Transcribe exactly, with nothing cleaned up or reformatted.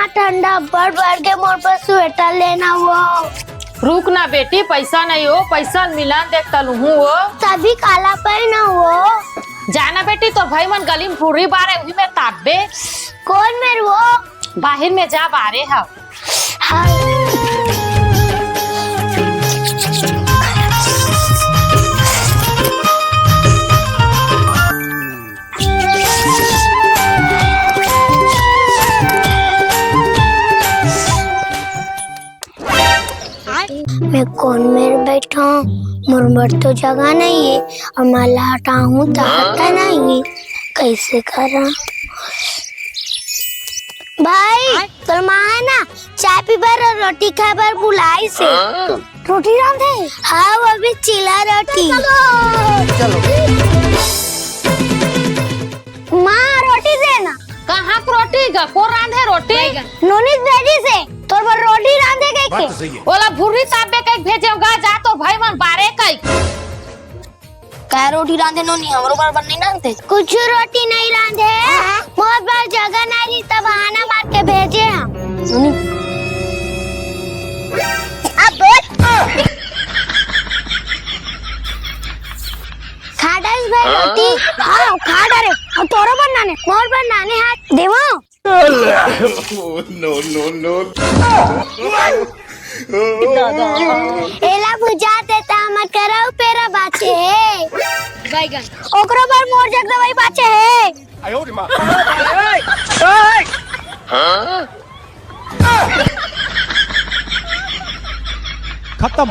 ठंडा अब्बड़ बढ़ गे, मोर बर स्वेटर लेना वो। रुक ना बेटी, पैसा नहीं हो, पैसा मिला दे तलहूँ वो। तभी काला पहना वो। जाना बेटी, तो भाई मन गली में भुर्री बारे, उही में तापबे। कौन मेर वो? बाहिर में जा बारे हा। हाँ। मैं कौन मेर बैठा हूँ? मोर बर तो जगह नहीं है, और मैं ला हटाहूँ तो हटा नहीं है। कैसे करा? भाई, तोर माँ है ना, चाय पी बर और रोटी खाए बर बुलाई से। रोटी रांधे? हाँ, वो भी चीला रोटी। माँ, रोटी देना। कहाँ के रोटी गा? को रांधे रोटी? नोनी भेजी से, तोर बर रोटी रांधे कह के। ओला भुर्री तापे कह के भेजे गा, जा तो भाई मन बारे कह। का रोटी रांधे नोनी, हमरो बर बर नहीं रांधते? कुछ रोटी नहीं रांधे, मोर बर जगह नहीं रही, तब बहाना मार के भेजे हम। नोनी। अब बोल। खा डारिस भाई रोटी? हाँ, खा डारे। अब तोरो बर नाने, मोर बर नाने हाथ देवो। No, no, no। एला बुझा देता, हमर करा पेरा बाचे हे। बैगन। ओकरो बर मोर जग दवाई बाचे हे। खत्म।